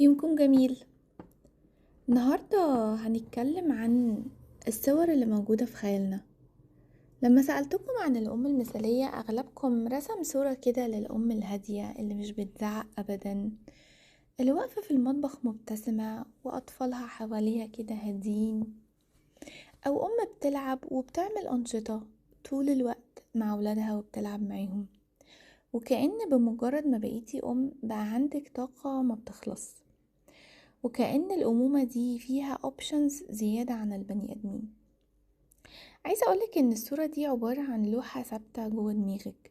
يومكم جميل. النهاردة هنتكلم عن الصور اللي موجودة في خيالنا. لما سألتكم عن الأم المثالية أغلبكم رسم صورة كده للأم الهادية اللي مش بتزعق أبدا، اللي واقفة في المطبخ مبتسمة وأطفالها حواليها كده هادين، أو أم بتلعب وبتعمل أنشطة طول الوقت مع أولادها وبتلعب معاهم، وكأن بمجرد ما بقيتي أم بقى عندك طاقة ما بتخلص، وكأن الأمومة دي فيها options زيادة عن البني آدمين. عايزة أقولك إن الصورة دي عبارة عن لوحة ثابتة جوه دماغك،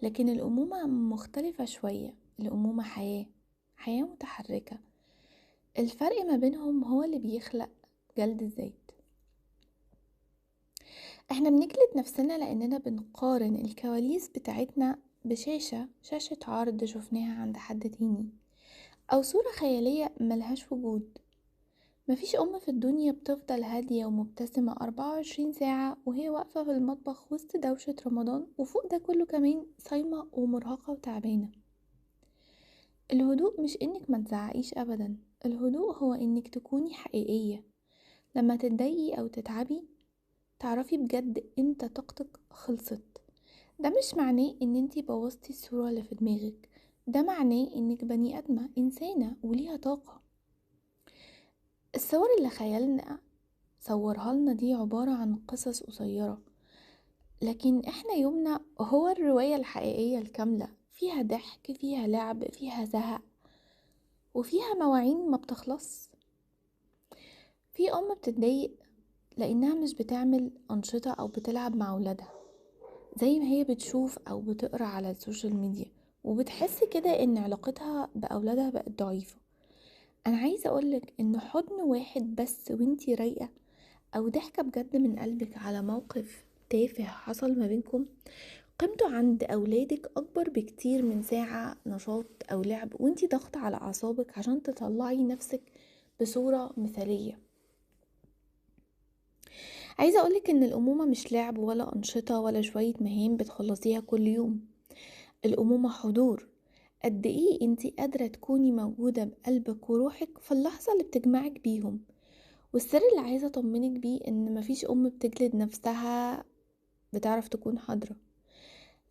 لكن الأمومة مختلفة شوية. الأمومة حياة، حياة متحركة. الفرق ما بينهم هو اللي بيخلق جلد الذات. احنا بنجلد نفسنا لأننا بنقارن الكواليس بتاعتنا بشاشة، شاشة عرض شفناها عند حد تاني، أو صورة خيالية ملهاش وجود. مفيش أم في الدنيا بتفضل هادية ومبتسمة 24 ساعة وهي واقفة في المطبخ وسط دوشة رمضان، وفوق ده كله كمان صايمة ومرهقة وتعبانة. الهدوء مش إنك ما تزعقيش أبدا، الهدوء هو إنك تكوني حقيقية. لما تتضايقي أو تتعبي تعرفي بجد إمتى طاقتك خلصت. ده مش معناه إن انتي بوظتي الصورة اللي في دماغك، ده معناه إنك بني آدمة، إنسانة وليها طاقة. الصور اللي خيالنا صورها لنا دي عبارة عن قصص قصيرة، لكن احنا يومنا هو الرواية الحقيقية الكاملة، فيها ضحك، فيها لعب، فيها زهق، وفيها مواعين ما بتخلص. في أم بتتضايق لأنها مش بتعمل أنشطة أو بتلعب مع أولادها زي ما هي بتشوف أو بتقرأ على ال social media، وبتحس كده إن علاقتها بأولادها بقت ضعيفة. أنا عايزة أقولك إن حضن واحد بس وانتي رايقة، أو ضحكة بجد من قلبك على موقف تافه حصل ما بينكم، قيمته عند أولادك أكبر بكتير من ساعة نشاط أو لعب وانتي ضغط على أعصابك عشان تطلعي نفسك بصورة مثالية. عايزة أقولك إن الأمومة مش لعب ولا أنشطة ولا شوية مهام بتخلصيها كل يوم. الأمومة حضور، قد إيه انتي قادرة تكوني موجودة بقلبك وروحك في اللحظة اللي بتجمعك بيهم. والسر اللي عايزة أطمنك بيه إن مفيش أم بتجلد نفسها بتعرف تكون حاضرة،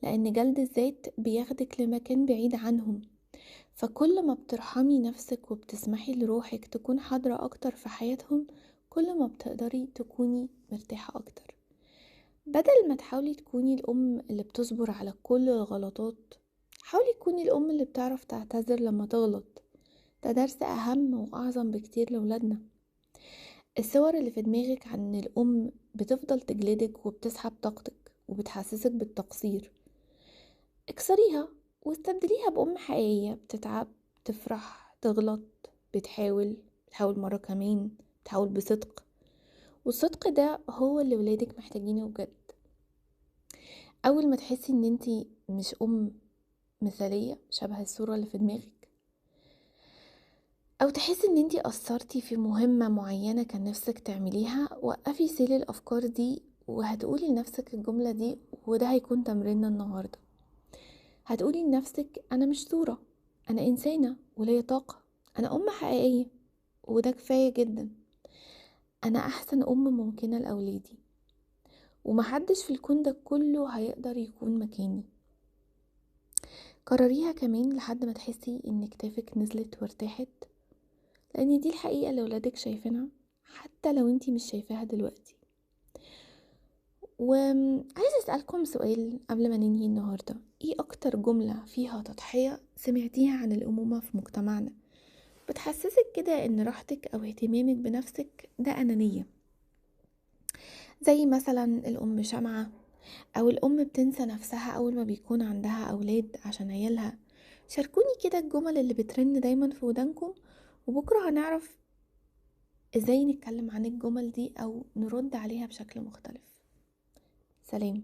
لأن جلد الذات بياخدك لمكان بعيد عنهم. فكل ما بترحمي نفسك وبتسمحي لروحك تكون حاضرة أكتر في حياتهم، كل ما بتقدري تكوني مرتاحة أكتر. بدل ما تحاولي تكوني الأم اللي بتصبر على كل الغلطات، حاولي تكوني الأم اللي بتعرف تعتذر لما تغلط. ده درس أهم وأعظم بكتير لولادنا. الصور اللي في دماغك عن الأم بتفضل تجلدك وبتسحب طاقتك وبتحسسك بالتقصير، اكسريها واستبدليها بأم حقيقية بتتعب، تفرح، تغلط، بتحاول مرة كمان، بتحاول بصدق. والصدق ده هو اللي ولادك محتاجينه بجد. أول ما تحسي ان انتي مش أم مثالية شبه الصورة اللي في دماغك، أو تحسي ان انتي قصرتي في مهمة معينة كان نفسك تعمليها، وقفي سيل الأفكار دي وهتقولي لنفسك الجملة دي، وده هيكون تمريننا النهاردة. هتقولي لنفسك أنا مش صورة، أنا إنسانة وليا طاقة، أنا أم حقيقية وده كفاية جدا، أنا أحسن أم ممكنة لأولادي، ومحدش في الكون ده كله هيقدر يكون مكاني. كرريها كمان لحد ما تحسي إن كتافك نزلت وارتاحت، لأن دي الحقيقة اللي ولادك شايفينها حتى لو انتي مش شايفاها دلوقتي. وعايزة أسألكم سؤال قبل ما ننهي النهاردة، ايه أكتر جملة فيها تضحية سمعتيها عن الأمومة في مجتمعنا بتحسسك كده إن راحتك أو اهتمامك بنفسك ده أنانية؟ زي مثلا الأم شمعة، أو الأم بتنسى نفسها أول ما بيكون عندها أولاد عشان عيالها. شاركوني كده الجمل اللي بترن دايما في ودانكم، وبكرة هنعرف إزاي نتكلم عن الجمل دي أو نرد عليها بشكل مختلف. سلام.